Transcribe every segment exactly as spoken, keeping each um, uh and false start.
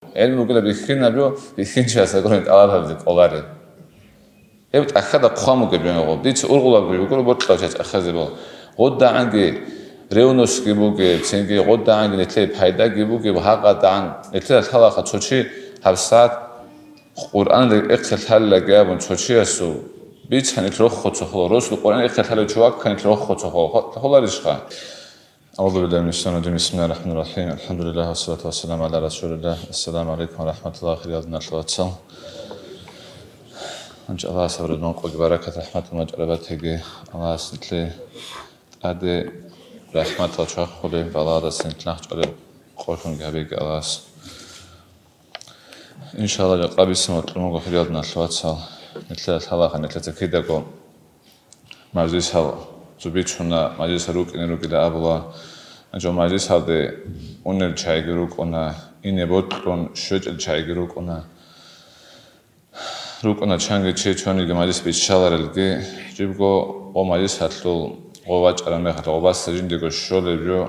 ГӀелму бугила бихьинаб жо, бихьинчиясда гурони тӀалаб гьабизе кӀоларел. Гьеб тӀахьада хъван бугеб жо гъоб. Дица ургъулаб бугеб гуро бокьарав чияс ахезеб. ГъудагӀанги ревностьги бугеб, цинги гъудагӀанги нилъее пайдаги бугеб, гьагъадагӀан нилъеда лъалаха цо чи гьабсагӀат Къуръан рекъехъе лъалилаги абун цо чиясул бицани рохго цохол, росул Къуръан рекъехъе лъалев чи ваккани рохго цохол, хо-, холарищха? أعوذ بالله من الشيطان الرجيم. بسم الله الرحمن الرحيم. الحمد لله والصلاة والسلام على رسول الله. السلام عليكم ورحمة الله, хириял диналъул вацал. Гьанже Аллагьас гьабураб нункъоги баракат, рахӀматал мачӀарабатеги. Аллагьас нилъее тӀаде рахӀматал чвахулеб, балагьалдаса нилъ нахъчӀвалеб къолъунги гьабеги Аллагьас. Иншаллагь, жакъа бицин бокьун буго, хириял диналъул вацал. Нилъеда лъалаха, нилъеца кидаго мажлисал цо бицуна, мажлисал рукӀине ругила абула. Гьанже мажлисалде унел чагӀиги рукӀуна, ине бокьун щвечӀел чагӀиги рукӀуна. РукӀуна чанги чи цониги мажлис биччаларелги, жибго гъо мажлисалъул гъо вачӀараб мехалъ гъобасда жиндиего щолеб жо,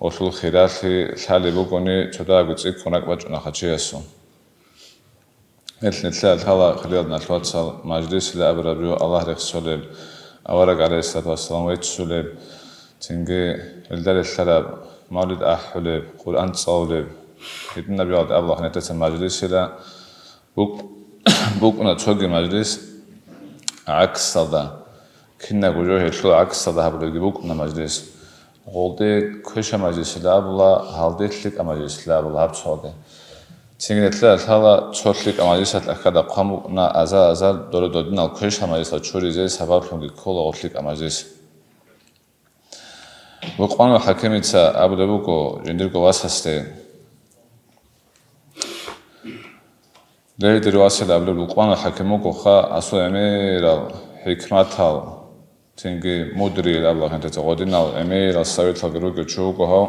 гъолъул хиралъи лъалеб бугони, цо дагьабго цӀикӀкӀун ракӀ бачӀунаха чиясул. Гьелъ нилъеда лъала, хириял диналъул вацал, мажлисила абураб жо Аллагь рехсолеб, авараг гӀалайгьиссалату вассалам веццулеб, цинги гьелда релълъараб, мавлид ахӀулеб, Къуръан цӀалулеб, гьединаб жоялда абулаха нилъеца мажлисила. БукӀ-, букӀуна цоги мажлис гӀаксалда. Кинабго жо гьелъул гӀаксалда гьабулебги букӀуна мажлис. Гъолде квеша мажлисила абула, гьалде лъикӀа мажлисила абула гьаб цоалде. Цинги нилъеда лъала цо лъикӀа мажлисалъ ахьада хъван букӀуна аза-азал дора додинал квешал мажлисал чуризе сабаблъунги ккола гъо лъикӀа мажлис. Лукъманул ХӀакимица абулеб буго жиндирго васасде: Ле, дир васил абулеб Лукъманул ХӀаким вугоха, асул гӀемерал хӀикматал, цинги мудрил абула гьанжеца гъодинал гӀемерал советалги ругев чи вуго гьав.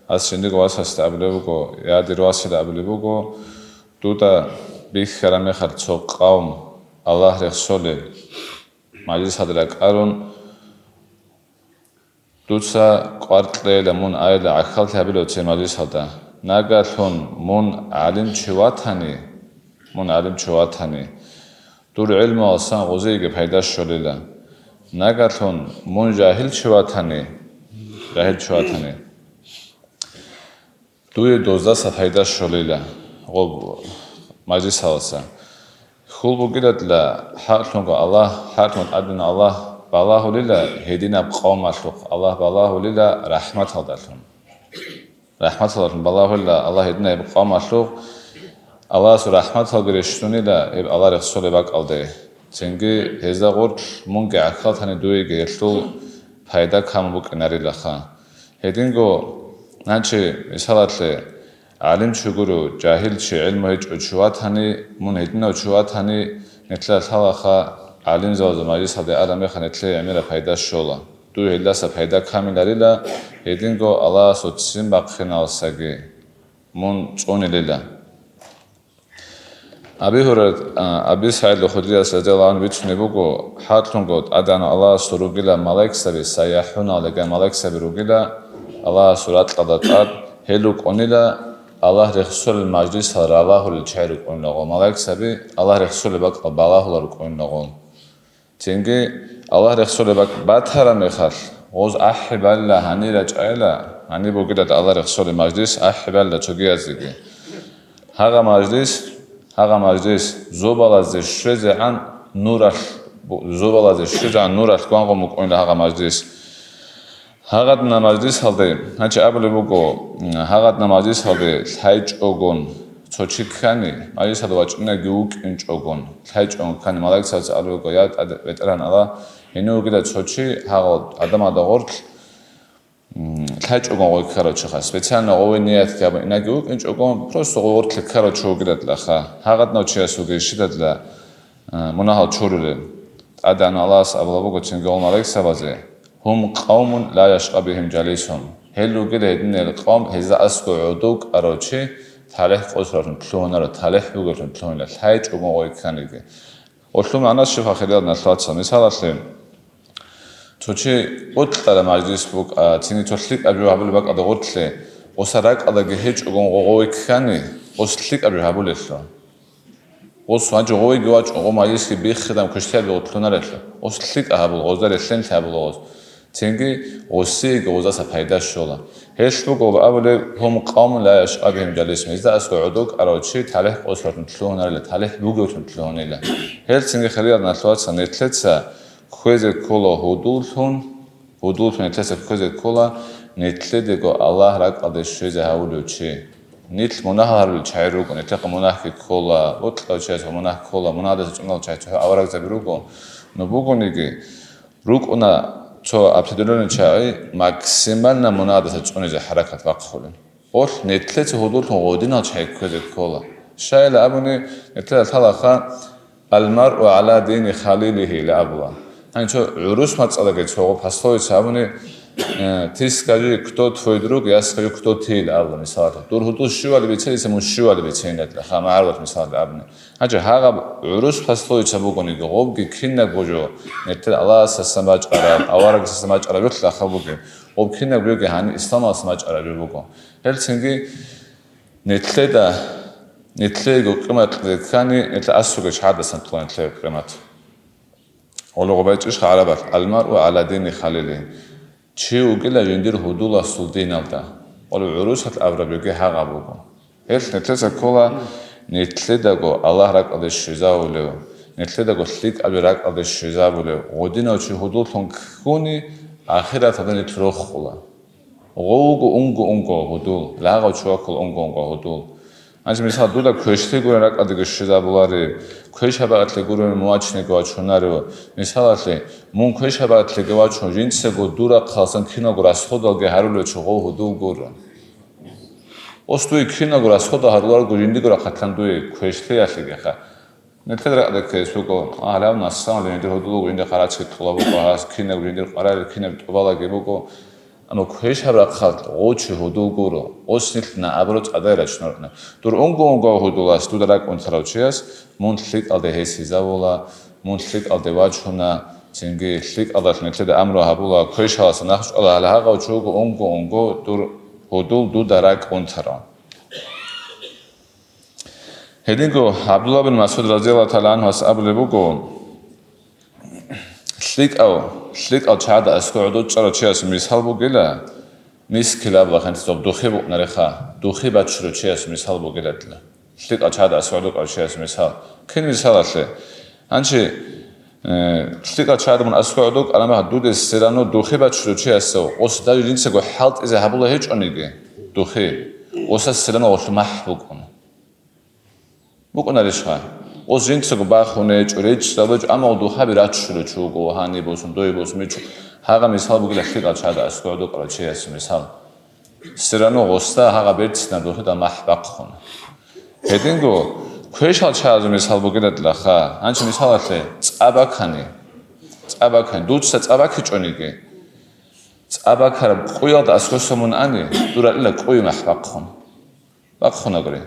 Ас жиндирго васасда абулеб буго: я, дир васил абулеб буго, дуда бихьараб мехалъ цо къавм Аллагь рехсолел мажлисалде ракӀарун, дуца кӀвар кьейила, мун айила, гӀахьаллъи гьабила цо мажлисалда. Нагагьлъун мун гӀалимчи ватани, мун гӀалимчи ватани, дур гӀилмуялсан гъозиеги пайда щолила. Нагагьлъун мун жагьилчи ватани, жагьилчи ватани, дуе доздаса пайда щолила гъоб мажлисаласа. Хьул бугилатла, хӀакълъунго Аллагь, хӀакълъун тӀадегӀан Аллагь балагьулила гьединаб къавмалъухъ, Аллагь балагьулила рахӀматалдалъун. РахӀматалдалъун балагьулила Аллагь гьединаб къавмалъухъ, Аллагьасул рахӀматалги рещтӀунила гьеб Аллагь рехсолеб бакӀалде. Цинги гьезда гъорлъ мунги гӀахьалтани дуеги гьелъул пайда камун букӀинарилаха. Гьединго, гьанчи, мисалалъе, гӀалимчи гуро, жагьилчи, гӀилму гьечӀо чи ватани, мун гьединав чи ватани, нилъеда лъалаха, гӀалимзабазул мажлисалде араб мехалъ нилъее гӀемераб пайда щола. Дуе гьелдаса пайда камиларила, гьединго Аллагьасул ццин бахъиналдасаги мун цӀунилила. Аби Гьурайрат-, а, Аби СагӀид ал-Худрияс радияллагьу гӀангьу бицунеб буго, хӀакълъунго тӀадегӀан Аллагьасул ругила малаикзаби, сайяхӀуна леган малаикзаби ругила Аллагьасул ракьалда тӀад, гьел рукӀунила Аллагь рехсолел мажлисал ралагьулел чагӀи рукӀунилаго, малаикзаби Аллагь рехсолеб бакӀал балагьула рукӀунилаго. Цинги Аллагь рехсолеб бакӀ батараб мехалъ, гъоз ахӀи балила гьанир рачӀайила, гьаниб бугилан Аллагь рехсолеб мажлис ахӀи балила цогиязеги. Гьагъа мажлис, гьагъа мажлис зобалазде щвезегӀан нуралъ, зобалазде щвезегӀан нуралъ гвангъун букӀунила гьагъа мажлис. Гьагъадна мажлисалде, гьанчи абулеб буго, гьагъадна мажлисалде лъайчӀогон цо чи ккани, мажлисалда вачӀинаги вукӀинчӀогон, лъайчӀогон ккани, малаикзабаца абулеб буго, я БетӀергьан Аллагь, гьенив вугила цо чи гьагъав адамалда гъорлъ, м, лъайчӀогон гъой ккарав чиха, специально гъове ниятги гьабун инаги вукӀинчӀогон, просто гъой гъорлъ ккарав чи вугилатилаха, гьагъаднав чияс вугей щидатила, а, мунагьал чурулел. ТӀадегӀан Аллагьас абулеб буго цинги гьел малаикзабазе: «Гьум къавмун ла яшкъа бигьим жалисугьум». Гьел ругел гьединал къавм, гьезда аскӀов гӀодов кӀарав чи талихӀ къосулаблъун лъугьунарав, талихӀ бугеблъун лъугьунила, лъайчӀого гъой кканиги. Гъолъул магӀна щибха, хириял диналъул вацал? Мисалалъе, цо чи бокьараб мажлис букӀа, цинги цо лъикӀаб жо гьабулеб бакӀалда гъорлъе, гъоса ракӀалдаги гьечӀогон гъо-, гъой ккани, Гъос лъикӀаб жо гьабулелъул. Гъос гьанже гъовеги вачӀун, гъо мажлисги биххидам квешлъияб гъо лъунарелъул. Гъос лъикӀаб гьабул, гъозда релълъенлъи гьабул гъос. Цинги гъосиеги гъоздаса пайда щола. Гьелъ буго абулеб: «Гьум къавмун ла яшкъа бигьим жалисун», гьезда аскӀов гӀодов кӀарав чи талихӀ къосулъун лъугьунарила, талихӀ бугевлъун лъугьунила. Гьелъ цинги, хириял диналъул вацал, нилъеца кквезе ккола гьудуллъун, гьудуллъун нилъеца кквезе ккола нилъедаго Аллагь ракӀалде щвезе гьавулев чи. Нилъ мунагь гьарулел чагӀи руго, нилъехъа мунагьги ккола, бокьарав чиясухъ мунагь ккола, мунагьаздаса чӀунарал чагӀи цохӀо аварагзаби руго. Ну бугониги, рукӀуна цо определённый чагӀи, максимально мунагьаздаса чӀунизе хӀаракат бахъулин. Гъолъ нилъеца гьудуллъун гъодинал чагӀи кквезе ккола. Щайила абуни, нилъеда лъалаха: «Ал-маръу гӀала дини халилихи», ила абула. Гьанчо гӀурус мацӀалаги цого пословица абуни: «Э, ты скажи, кто твой друг, я скажу, кто ты», ила абула, мисалалъе. Дур гьудул щивали бицелиса мун щивали бицейиндатла, ха, магӀарулалъ мисалалъе абуни. Гьанчо гьагъаб гӀурус пословица бугониги, гъобги кинабго жо, нилъер Аллагьасасан бачӀараб, аварагасасан бачӀараб жолъа ха бугеб, гъоб кинабго жоги гьаниб исламалъасан бачӀараб жо буго. Гьелцинги, Нилъеда, нилъего къимат кьезе ккани, нилъ аскӀовги чагӀаздасан кьола нилъего къимат. Гъоло гъобайчӀищха гӀарабалъ: «Ал-маръу гӀала дини халилихи». Чи вугила жиндир гьудуласул диналда. Гъоло гӀурусалъ абураб жоги гьагъаб буго. Гьелъ нилъеца ккола нилъедаго Аллагь ракӀалде щвезавулев, нилъедаго лъикӀаб жо ракӀалде щвезабулев, гъодинав чи гьудуллъун ккуни, ахираталда нилъ рохула. Гъов вуго унго-унго гьудул, лагъав чи ваккула унго-унго гьудул. Гьанже, мисал, дуда квешлъи гурин ракӀалдеги щвезабулареб, квеш гьабаалъе гурин мугьачинеги вачунарев. Мисалалъе, мун квеш гьабаалъеги вачун, жинцаго дур рахъалсан киналго расходалги гьарулев чи гъов гьудул гуро. Ос дуе киналго расходал гьаруларго жиндиго рахъалъан дуе квешлъиялъегиха. Нилъер ракӀалде ккезе буго, гьалав насамал жиндир гьудул буго, жиндир къарачӀги кьола буго, гьас кинаб жиндир къарал, кинаб тӀубалаги буго. Амма квешаб рахъалъ гъов чи гьудул гуро, ос нилъ наоборот цӀадай рачунаркъна. Дур унго-унго гьудулас дуда ракӀ унтарав чияс мун лъикӀалде гьесизавула, мун лъикӀалде вачуна, цинги лъикӀалдалъ нилъеда амру гьабула, квешаласа нахъчӀвала, гьале гьагъав чи вуго унго-унго дур гьудул дуда ракӀ унтарав. Гьединго ГӀабдулла бин МасгӀуд разияллагьу тагӀала гӀанхуяс абулеб буго: «ЛъикӀав, лъикӀал чагӀада аскӀов гӀодов чӀарав чияс мисал бугила, мискилаб ва хӀинцӀаб духи букӀунареха, духи бачурав чияс мисал бугила дила». ЛъикӀал чагӀада аскӀов гӀодов чӀарав чияс мисал. Кин мисалалъе? Гьанчи, э, лъикӀал чагӀада мун аскӀов гӀодов кӀараб мехалъ, дуда сирано духи бачурав чиясда, ос даже жинцаго хӀалтӀизе гьабула гьечӀониги духи, осас сирано гъолъу махӀ букӀун. БукӀунарищха? Ос жинцаго бахун гьечӀо, речӀчӀал гьечӀо, амма гъо духаби раччулев чи вуго, гьаниб босун, дой босун, мичу. Гьагъа мисал бугила лъикӀал чагӀада аскӀов гӀодов кӀарав чиясе мисал. Сирано гъосда гьагъа берцинаб духида махӀ бахъун. Гьединго квешал чагӀазул мисал бугила дилаха. Гьанчи мисалалъе, цӀа бакани. ЦӀа бакани. Дуца цӀа бакичӀониги, цӀа бакараб къуялда аскӀоса мун ани, дур ракӀила къуй махӀ бахъун. Бахъунагури.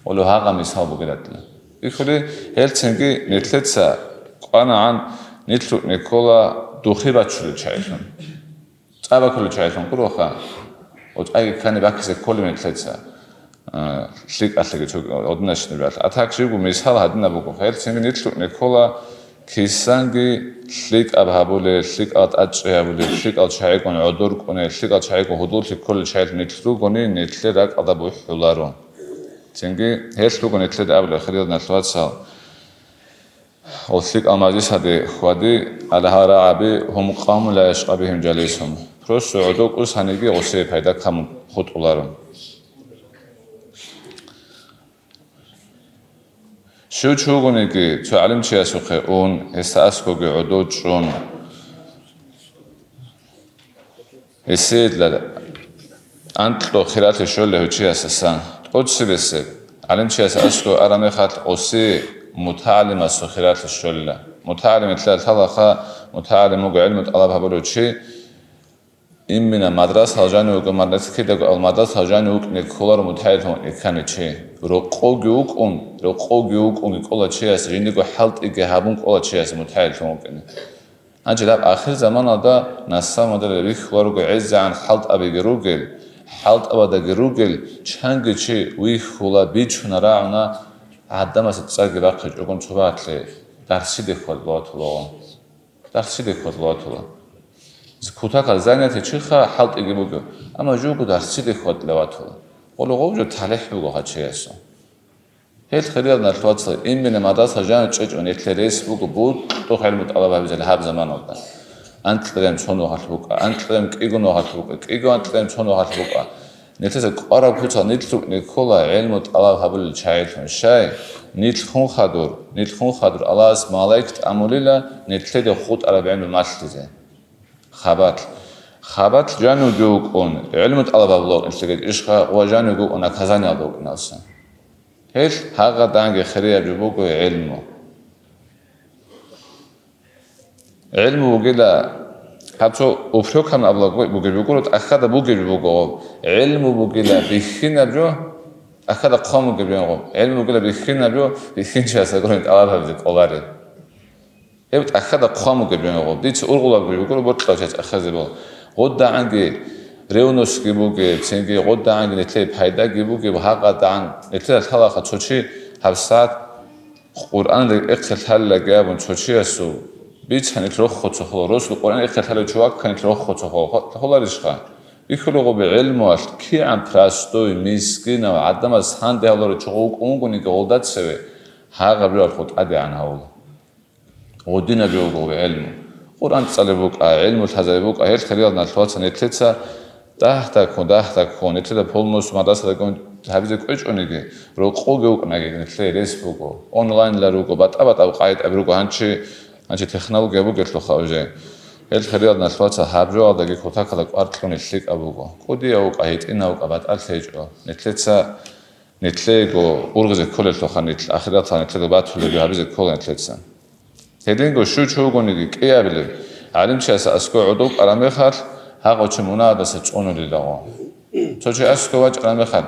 Оло гьагъа мисал бугилатла. Икули, гьелцинги нилъеца кӀванагӀан нилъ рукӀни ккола духи бачулел чагӀилъун. ЦӀа бакулел чагӀилъун гуроха. ОцӀайги ккани бакизе кколеб нилъеца, а, лъикӀалъеги цо гьодинашинабиялъ. А так живго мисал гьадинаб буго. Гьелцинги нилъ рукӀни ккола кисанги лъикӀаб гьабулел, лъикӀал тӀадчӀи гьабулел, лъикӀал чагӀигун гӀодор кӀунел, лъикӀал чагӀигун гьудуллъи кколел чагӀилъ нилъ ругони, нилъер ракӀалда бухӀуларо. Цинги гьелъ руго нилъеда абулеб, хириял диналъул вацал, гъол лъикӀал мажлисаде хьвади, гьале гьал рагӀаби, гьум къавмун ла яшкъа бигьим жалисум. Просто гӀодов кӀус гьаниги гъосие пайда камун хутӀуларо. Щив чи вугониги, цо гӀалимчиясухъе ун, гьесда аскӀовги гӀодов чӀун, гьесиедла анкьго хиралъи щолей гьев чиясасан. ТӀоцебесеб гӀалимчияс аскӀов араб мехалъ, гъоси мутагӀалимасул хиралъи щолила. МутагӀалим итлъа лъалаха, мутагӀалим вуго гӀилму тӀалаб гьабулев чи, именно мадрасал жанив вукӀун, мадраса кидаго ал мадрасал жанив вукӀине кколаро мутагӀиллъун вукӀине ккани чи. Рокъовги вукӀун, рокъовги вукӀунги кӀола чияс, жиндиго хӀалтӀиги гьабун кӀола чияс мутагӀиллъун вукӀине. Гьанже даб ахир заманалда насамадал рихьуларуго гӀезегӀан хӀалтӀабиги ругел, ХӀалтӀабадаги ругел чанги чи вихьула, бичуна, рагӀуна, гӀадамасе цӀарги бахъичӀогун цо багьлъи дарсиде хьвадулев ватулаго. Дарсиде хьвадулев ватула. Кутакал занятие чиха хӀалтӀиги буго, амма жуго дарсиде хьвадулев ватула. Къулгъуб жо талихӀ буго гьачиясул. Гьел хириял налъуцал иммина мадраса жану чӀечӀун, гьелъе рес буго, бутӀухъ гӀилму тӀалаб гьабизел гьаб заманалда. Анкьрем цон вагьалъ букӀа, анкьрем кӀиго вагьалъ букӀа, кӀиго анкьрем цон вагьалъ букӀа. Нилъеца кӀвараб куцал нилъ рукӀине ккола гӀилму тӀалаб гьабулел чагӀилъун. Щай? Нилъ хун хадур, нилъ хун хадур Аллагьас малаик тӀамулила нилъеде хутӀараб гӀилму малъизе. Хабалъ. Хабалъ жанивги вукӀун, гӀилму тӀалаб гьабулев вукӀин лъикӀ ишха ва жанивги вукӀун наказаниялда вукӀиналса. Гьелъ гьагъаданги хирияб жо буго гӀилму. ГӀилму бугила, гьаб цо упрекан абула бугеб бугуро, тӀахьада бугеб буго. ГӀилму бугила бихьинаб жо, тӀахьада хъван бугеб жо. ГӀилму бугила бихьинаб жо, бихьинчиясда гурин тӀалаб гьабизе кӀолареб. Гьеб тӀахьада хъван бугеб жо. Дица ургъулаб бугуро, бокьарав чияс ахизе бал. ГъудагӀанги ревностьги бугеб, цинги гъудагӀанги нилъее пайдаги бугеб, гьагъадагӀан нилъеда лъалаха цо чи гьабсагӀат Къуръан рекъехъе лъалилаги абун цо чиясул бицанилъ рохго цохол, росул Къуръан рекъехъе лъалев чи вакканилъ рохго цохол, хо-, холарищха? Бихьулаго гӀелмуялъ кигӀан простой, мискинав, гӀадамаз гьанде гьавларев чи вукӀун вугониги гъолда цеве, гьагъаб жоялъул тӀадегӀан гьавула. Гъудинаб жо буго гӀелму. Къуръан цӀалеб букӀа, гӀелму лъазабе букӀа, гьел хириял налъуцал нилъеца дагь-дагьккун, дагь-дагьккун, нилъеда полностью мадрасадаги гьабизе кӀвечӀониги, рокъовги вукӀунаги нилъее рес буго. Онлайнила руго, батӀа-батӀа къагӀидаби руго, гьанчи, гьанчи технология бугелъулха уже. Гьел хириял налъуцал гьаб жоялдаги кутакалда кӀвар кьуни лъикӀаб буго. КӀудияв вукӀа, гьитӀинав вукӀа, батӀалъи гьечӀо. Нилъеца Нилъеего ургъизе кколелъулха нилъ, ахираталда нилъеда батулеб гьабизе ккола нилъеца. Гьединго щив чи вугониги кӀиабилеб, гӀалимчияс аскӀов гӀодов кӀараб мехалъ, гьагъав чи мунагьаздаса цӀунулилаго. Цо чи аскӀов вачӀараб мехалъ,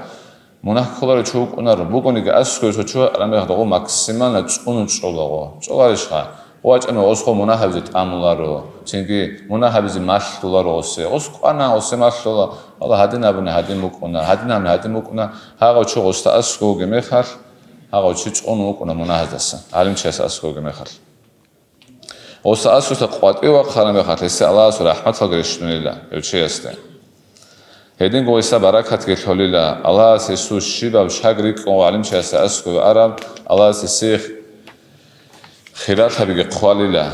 мунагь кколарев чи вукӀунаро, бугониги аскӀов цо чи вачӀараб мехалъ, гъов максимально цӀунун чӀолаго. ЦӀоларищха? ВачӀана гъосго мунагь гьабизе тӀамуларо, цинги мунагь гьабизе малъуларо гъосе. Гъос кӀвана, гъосе малъула, валла, гьадин абуни гьадин букӀуна, гьадин абуни гьадин букӀуна, гьагъав чи гъосда аскӀов вугеб мехалъ, гьагъав чи цӀунун вукӀуна мунагьаздаса, гӀалимчияс аскӀов вугеб мехалъ. Гъосда аскӀовса къватӀив вахъараб мехалъ, гьесие Аллагьасул рахӀматалги рещтӀунила гьев чиясде. Гьединго гьесда баракатги лъолила. Аллагьас гьесул щибаб шаг рикӀкӀун гӀалимчиясе аскӀове араб, Аллагьас гьесие хиралъабиги хъвалила.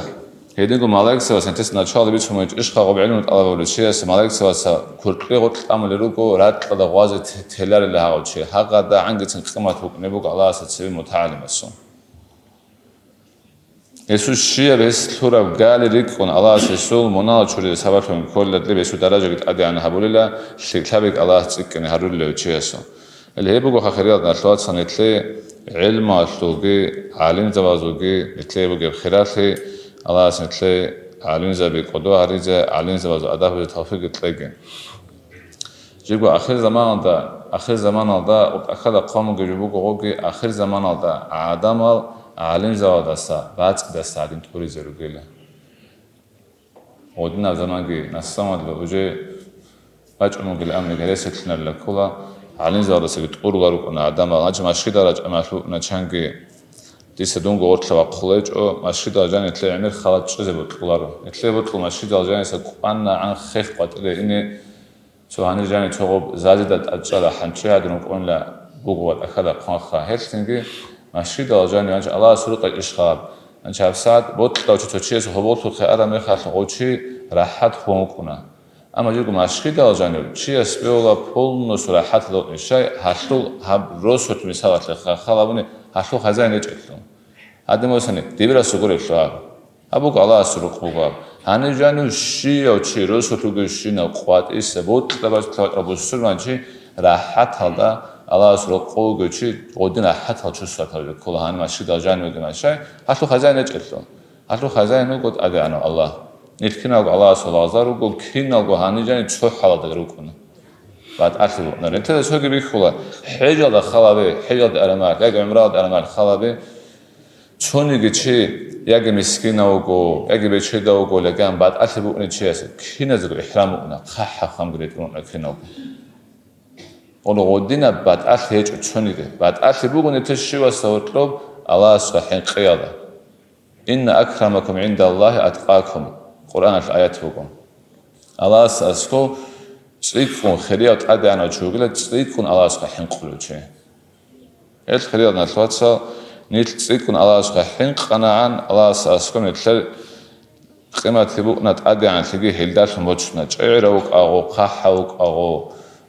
Гьединго малаикзабаз гьантес начало бицун бугеб ишха гъоб гӀилму тӀалаб гьабулев чиясе малаикзабаца куркьи гъоркь тӀамулел руго, ракьалда гъвазе те-, теларила гьагъав чи. ГьагъадагӀангицин къимат букӀунеб буго Аллагьасда цеве мутагӀалимасул. Гьесул щибаб гьес лъураб гали рикӀкӀун, Аллагьас гьесул мунагьал чуризе сабаблъун кколила, гьесул даражаги тӀадегӀан гьабулила, лъикӀлъабиги Аллагьас цӀикӀкӀине гьарулила гьев чиясул. Гьеле гьеб буго хахириял налъугьацан гьелъе гӀилмуялъулги гӀалимзабазулги гьелъе бугеб хиралъи, Аллагьас гьелъе гӀалимзаби кӀодо гьаризе, гӀалимзабазул адаб гьабизе тавфикъги кьеги. Жибго ахир заманалда, ахир заманалда, тӀахьазда хъван бугеб жо буго гъоги, ахир заманалда гӀадамал гӀалимзабаздаса, бацӀцӀадаса гьадин тӀуризе ругела. Гъодинаб заманги нассамадла уже бачӀун бугел амруги гьересиялъунарила ккола, гӀалимзабаздасаги тӀурула рукӀуна гӀадамал, гьанчи машгидал рачӀамалъ букӀуна чанги, дица дунго гъорлъа вахъула гьечӀо, машгидал жанитлъи гӀемер халат чӀезе бокьуларо. Гьелъе бокьул машгидал жаниса кӀванагӀан хех къватӀире ине, Цо гьанир жани цо гъоб зазида тӀадчӀала хӀанчи гӀадин рукӀунила буго ва тӀахьада хъванха. Гьелъинги машгидал жани гьанчи Аллагьас рукъа ишхаб. Гьанчи гьабсагӀат бокьав чи цо чияс гьоболлъухъе араб мехалъ гъов чи рахӀат хун вукӀуна. Амма жирго машгидал жанив чияс бегьула полностью рахӀаталда вукӀин. Щай? Гьалъул гьаб росулъ мисалалъе ха-, халабуни гьалъул хазяин гьечӀелъул. Гьадин босани, дибирасул гурелъул гьаб. Гьаб буго Аллагьасул рукъ буго гьаб. Гьанив жанив щияв чи росулъ вугевщинав къватӀиса, бокьараб бацӀцӀадаб бусурманчи рахӀаталда Аллагьасул рокъов вугев чи гъодин рахӀатал чусалъ гьавизе ккола, гьанив машгидал жанив вугеб ман. Щай? Гьалъул хазяин гьечӀелъул. Гьалъул хазяин вуго ТӀадегӀанав Аллагь. Нилъ киналго Аллагьасул лагъзал руго, киналго гьанив жанив цо хӀалалда рукӀуна. БатӀалъи букӀуна. Рентеда цоги бихьула, хӀежалда халабе, хӀежалда арамал, яги гӀумралда арамал халабе, цониги чи яги мискинав вуго, яги бечедав вуго, леган батӀалъи букӀунев чиясе киназего ихӀрам букӀуна, хъахӀаб хамги ретӀун букӀуна киналго. Гъодинаб батӀалъи гьечӀо цониги. БатӀалъи буго нилъер щивасда гьоркьоб Аллагьасда хӀинкъиялда. «Инна акрамакум гӀиндаллагьи аткъакум», Къуръаналъ аят буго. Аллагьасда аскӀов цӀикӀкӀун хирияв тӀадегӀанав чи вугила, цӀикӀкӀун Аллагьасда хӀинкъулев чи. Гьел хириял налъуцал нилъ цӀикӀкӀун Аллагьасда хӀинкъанагӀан, Аллагьасда аскӀов нилъер къимат букӀуна тӀадегӀанлъиги гьелдалъун бочуна, чӀегӀерав вукӀагъо, хъахӀав вукӀагъо,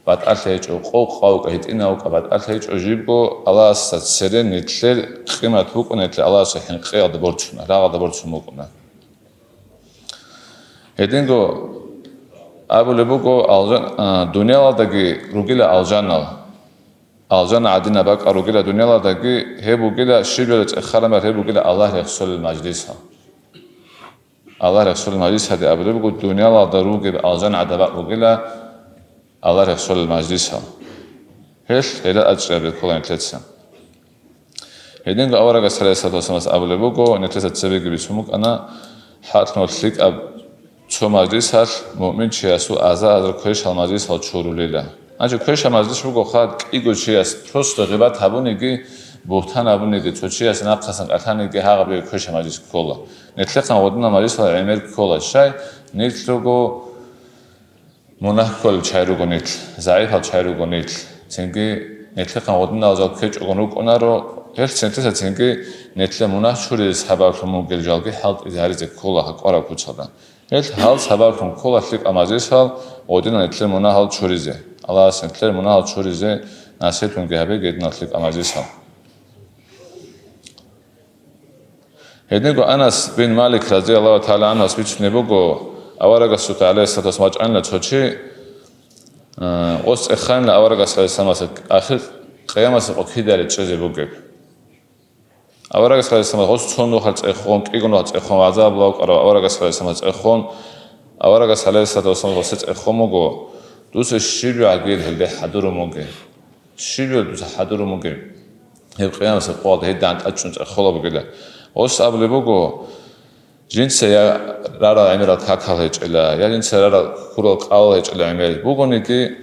батӀалъи гьечӀо, къокъав вукӀа, гьитӀинав вукӀа, батӀалъи гьечӀо, жибго Аллагьасда цере нилъер къимат букӀуна, нилъер Аллагьасда хӀинкъиялда борцуна, рагъалда борцун букӀуна. Гьединго абулеб буго, алжан-, а, дуниялалдаги ругила алжанал. Алжана гӀадинаб бакӀал ругила дуниялалдаги, гьеб бугила щиб жо цӀехараб, гьеб бугила Аллагь рехсолел мажлисал. Аллагь рехсолел мажлис гьаде абулеб буго, дуниялалда ругеб алжан гӀадаб бакӀ бугила Аллагь рехсолел мажлисал. Гьелъ гьелда ачӀиаб ккола нилъеца. Гьединго аварагас гӀалайгьиссалату вассаламас абулеб буго, нилъеца цебеги бицун букӀана, хӀакълъун лъикӀаб цо мажлисалъ муъминчиясул аза-азар квешал мажлисал чурулила. Гьанже квешал мажлис буго хъад кӀиго чияс просто гъибат гьабуниги, бугьтан гьабуниги, цо чияс нахъасан кӀалъаниги гьагъаб квешал мажлис ккола. Нилъехъан гъодинал мажлисал гӀемер ккола, щай нилъ руго мунагь кколел чагӀи руго нилъ, загӀипал чагӀи руго нилъ. Цинги нилъехъан гъодинал жал ккечӀогун рукӀунаро, гьелъ цинтиса цинги нилъер мунагь чуризе сабаблъун бугел жалги хӀалтӀизе гьаризе ккола гьакъараб куцалда. Гьелъ гьал сабаблъун ккола лъикӀаб мажлисал гъодинал нилъер мунагьал чуризе. Аллагьас нилъер мунагьал чуризе насиблъунги гьабе гьединал лъикӀаб мажлисал. Гьединго Анас бин Малик, разияллагьу тагӀала гӀангьу, бицунеб буго, аварагасухъе, гӀалайгьиссалату вассалам, вачӀанила цо чи, э, гъос цӀеханила аварагас, гӀалайгьиссаламас, ахир къиямасеб къо кидаре чӀезе бугеб. Аварагас, гӀалайгьиссалам, гъос цо нухалъ цӀехон, кӀиго нухалъ цӀехон, вагӀза гьабулев вукӀарав аварагас, гӀалайгьиссаламас, цӀехон, аварагас, гӀалайгьиссалату вассалам, гъосе цӀехон буго, дуца щиб гӀагил гьелде хӀадурун бугеб. Щиб дуца хӀадурун бугеб? Гьеб къиямасеб къоялда гьедигӀан тӀачӀун цӀехола бугила. Гъос абулеб буго, жинца я рарал гӀемерал какал гьечӀила, я жинца рарал ккурал кӀалал гьечӀила гӀемер. Бугониги,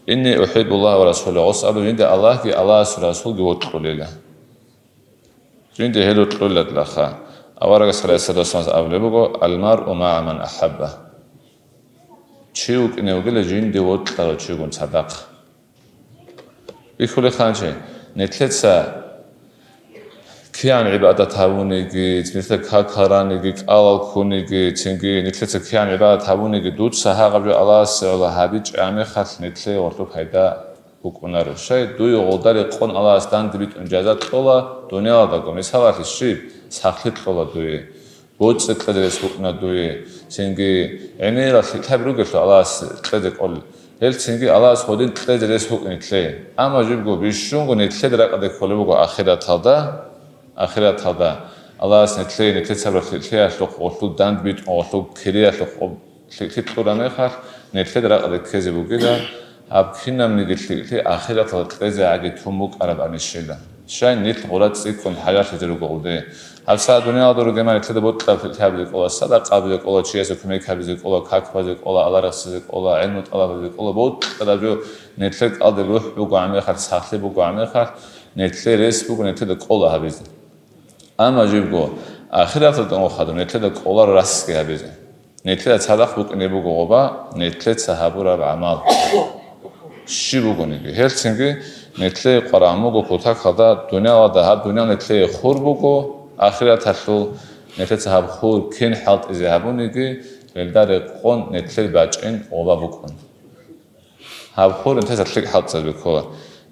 «Инни ухӀиббуллагьа ва расулагь», гъос абулеб, жинда Аллагьги Аллагьасул Расулги вокьулила. Жинда гьел вокьулилаха. Аварагас, гӀалайгьиссалату вассаламас, абулеб буго, «Ал-маръу магӀа ман ахӀабба». Чи вукӀине вугила жинда вокьарав чигун цадахъ. Бихьулехъанчи, нилъеца кигӀан гӀибадат гьабуниги, нилъеца какал раниги, кӀалал ккуниги, цинги нилъеца кигӀан гӀибадат гьабуниги, дуца гьагъаб жо Аллагьасе гӀоло гьабичӀеб мехалъ, нилъее гъорлъ пайда букӀунаро. Щай дуе гъолда рекъон Аллагьас данде битӀун жаза кьола дуниялалдаго. Мисалалъе щиб? Сахлъи кьола дуе. БоцӀи кьезе рес букӀуна дуе, цинги гӀемерал лъикӀлъаби ругелъул Аллагьас кьезе кӀолел. Гьел цинги Аллагьас гьодин кьезе рес букӀине нилъее. Амма жибго бищунго нилъеда ракӀалде кколеб буго ахираталда, ахираталда Аллагьас нилъее, нилъецаб лъикӀлъиялъухъ гъолъул дандбитӀун, гъолъул кириялъухъ лъикӀлъи кьураб мехалъ, нилъеда ракӀалде ккезе бугила, гьаб кинабниги лъикӀлъи ахираталда кьезе гӀаги тун букӀараб гьанищила. Щай нилъ гъура цӀикӀкӀун хӀажалъизе руго гъуде. ГьабсагӀат дуниялалда ругеман нилъеда бокьараб лъикӀлъи гьабизе кӀола, садакъа гьабизе кӀола, чиясе кумек гьабизе кӀола, как базе кӀола, Аллагь рехсизе кӀола, гӀилму тӀалаб гьабизе кӀола, бокьараб жо нилъер кӀалдиб рухӀ буго гӀамехалъ, сахлъи буго гӀамехалъ, нилъер рес буго нилъеда кӀола гьабизе. Амма жибго ахираталда тӀун хадуб нилъеда кӀоларо расги гьабизе. Нилъеда цадахъ букӀине буго гъоба, нилъеца гьабураб гӀамал. Щиб бугониги, гьелцинги нилъее къваригӀун буго кутакалда, дуниялалда гьаб дуниял нилъее хур буго, ахираталъул нилъеца гьаб хур кин хӀалтӀизе гьабуниги, гьелда рекъон нилъер бачӀин гъоба букӀун. Гьаб хур нилъеца лъикӀ хӀалтӀизе ккола.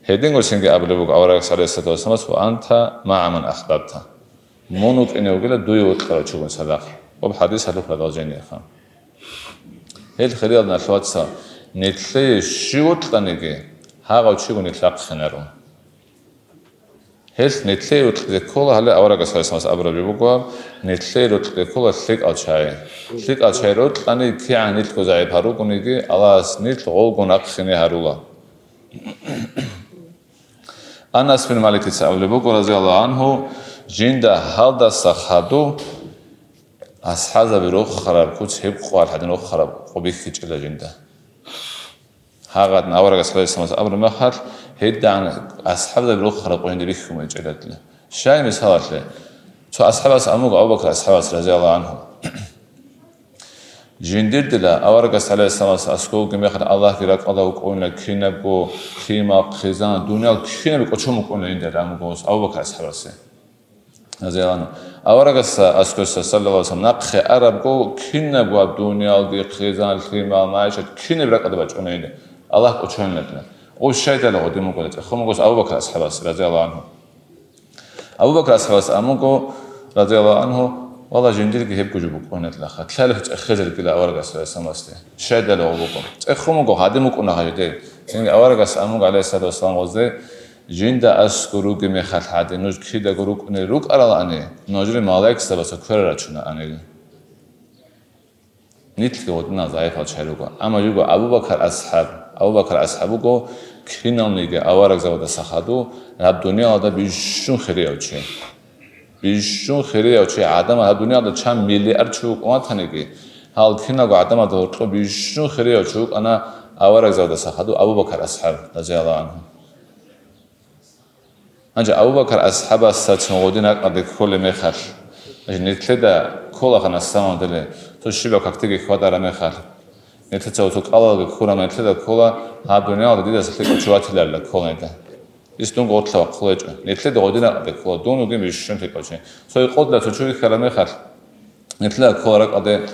Гьединго цинги абулеб буго аварагас, гӀалайгьиссалату вассаламас: «Ва анта магӀа ман ахбабта». Мун вукӀине вугила дуе вокьарав чигун цадахъ. Гъоб хӀадис гьалъул продолжениеха. Гьел хириял налъуца, нилъее щив вокьаниги, гьагъав чигун нилъ рахъинаро. Гьелъ нилъее рокьизе ккола, гьале аварагас гьайсамас абураб жо буго, нилъее рокьизе ккола лъикӀал чагӀи. ЛъикӀал чагӀи рокьани, кигӀан нилъго загӀип гьаругониги, Аллагьас нилъ гъолгун рахъине гьарула. Анас бин Маликица абулеб буго, разияллагьу гӀангьу, жинда гьалдаса хадув асхӀазаби рохараб куц гьеб къоялъ гьадин рохараб къо бихьичӀила жинда. Гьагъадин аварагас гьалесамас абураб мехалъ, гьедигӀан асхӀабзаби рохараб къо гьенде бихьун гьечӀелатла. Щай мисалалъе, цо асхӀабас амуго Абу Бакр асхӀабас, разияллагьу гӀангьу. Жиндирдила аварагас гьалесамас аскӀовги мехалъ Аллагьги ракӀалда вукӀуна, кинабго лъимал, хъизан, дуниял кинаби кӀочон букӀуна гьенде амуго Абу Бакр асхӀабасе. Аварагасда аскӀоса, саллаллагьу гӀалайгьи ва саллам, нахъе арабго, кинабго гьаб дуниялги, хъизан, лъимал, майишат, кинаби ракӀалда бачӀуна гьенде, Аллагь кӀочонилан. Гъов щайдали гъодин бугола, цӀехун бугос Абу Бакр асхӀабас, разияллагьу гӀангьу. Абу Бакр асхӀабас амуго, разияллагьу гӀангьу, валла, жиндирги гьебго жо букӀунелаха, лъалихъ цӀехезаргила аварагас, гӀалайгьиссаламасде. Щайдали гъов буго. ЦӀехун буго, гьадин букӀуна гьажде. Цинги аварагас амуго, гӀалайгьиссалату вассалам, гъозде, жинда аскӀор ругеб мехалъ гьадин нуж кидаго рукӀунел рукӀаралани, нужее малаикзабаца кверал рачунаанила. Нилъги гъодинал загӀипал чагӀи руго. Амма жиго Абу Бакр асхӀаб, Абу Бакр асхӀаб вуго киналниги аварагзабаздаса хадув гьаб дуниялалда бищун хирияв чи. Бищун хирияв чи, гӀадамал гьаб дуниялда чан миллиард чи вукӀун ватаниги, гьал киналго гӀадамазда гьоркьоб бищун хирияв чи вукӀана аварагзабаздаса хадув Абу Бакр асхӀаб, разияллагьу гӀангьу. Гьанже Абу Бакр асхӀабасдасан гъодин ракӀалде кколеб мехалъ, гьанже нилъеда кколаха, на самом деле, цо щибаб какдеги хьвадараб мехалъ, нилъеца цо кӀалалги ккураб, нилъеда ккола, гьаб дуниялалда дидаса лъикӀав чи ватиларила ккола гьеда. Ис дунго гъорлъа вахъулечӀо. Нилъеда гъодинаб ккола, дун вугин бищун лъикӀав чи. Цо гьекъолда цо чи вихьараб мехалъ, нилъеда ккола ракӀалде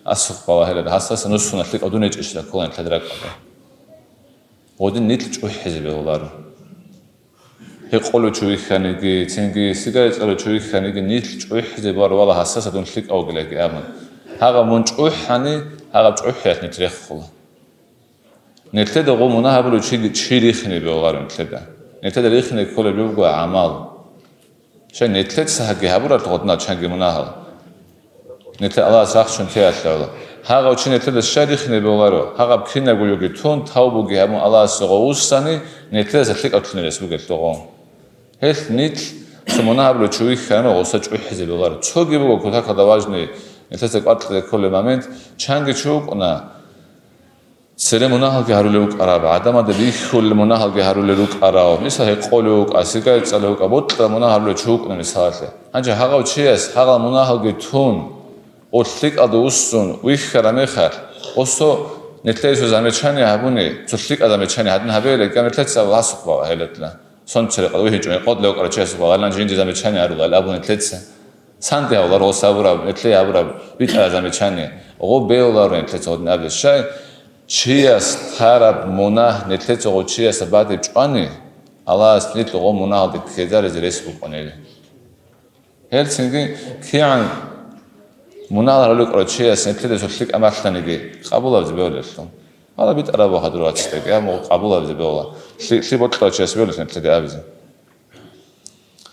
асухъ бала гьелада. Гьасдаса нусуна лъикӀав дун гьечӀищила ккола нилъеда ракӀалде. Гъодин нилъ чӀухӀизе бегьуларо. Гьекъолев чи вихьаниги, цинги сигарет цӀалев чи вихьаниги, нилъ чӀухӀизе бегьуларо, вала, гьасдаса дун лъикӀав вугилаги абун. Гьагъаб мун чӀухӀани, гьагъаб чӀухӀиялъ нилъ рехула. Нилъеда гъо мунагь гьабулев чи, чи рихине бегьуларо нилъеда. Нилъеда рихине кколеб жо буго гӀамал. Щай нилъеца гьаги гьабурал гъодинал чанги мунагьал? Нилъер Аллагьас рахчун теялъул. Гьагъав чи нилъеда щай рихине бегьуларо? Гьагъаб кинабго жоги тун, тавбуги гьабун Аллагьасе гъов вуссани, нилъедаса лъикӀав лъунарес бугелъул гъо. Гьелъ нилъ цо мунагь гьабулев чи вихьана, гъоса чӀухӀизе бегьуларо. Цоги буго кутакалда важный, нилъеца кӀвар кьезе кколеб момент, чанги чи вукӀуна, цере мунагьалги гьарулев вукӀарав, гӀадамазда бихьулел мунагьалги гьарулел рукӀарав, мисал, гьекъолев вукӀа, сигарет цӀалев вукӀа, бокьараб мунагь гьарулев чи вукӀуна мисалалъе. Гьанже гьагъав чияс гьагъал мунагьалги тун, гъо лъикӀалда вуссун вихьараб мехалъ, гъосо нилъее цо замечание гьабуни, цо лъикӀаб замечание гьадин гьабейила, гьеб нилъеца гьасухъ бала гьелатла. Сон церекъад вихьичӀо, гьекъолев вукӀарав чиясухъ балалан жинде замечание гьарулел абун нилъеца. Санде гьавулар гъос гьабураб, нилъее гьабураб битӀараб замечание. Гъо бегьуларо нилъеца гъодин абизе. Щай? Чияс тараб мунагь нилъеца гъо чиясда бадиб чӀвани, Аллагьас нилъ гъо мунагьалде ккезаризе рес букӀунила. Гьелцинги кигӀан мунагьал гьарулев вукӀарав чияс нилъеда цо лъикӀаб малъаниги къабулабизе бегьулелъул. Гьала битӀараб ва хадур вацӀцӀадги, амма къабулабизе бегьула. Лъи-, лъи бокьарав чияс бегьулелъул нилъеда абизе.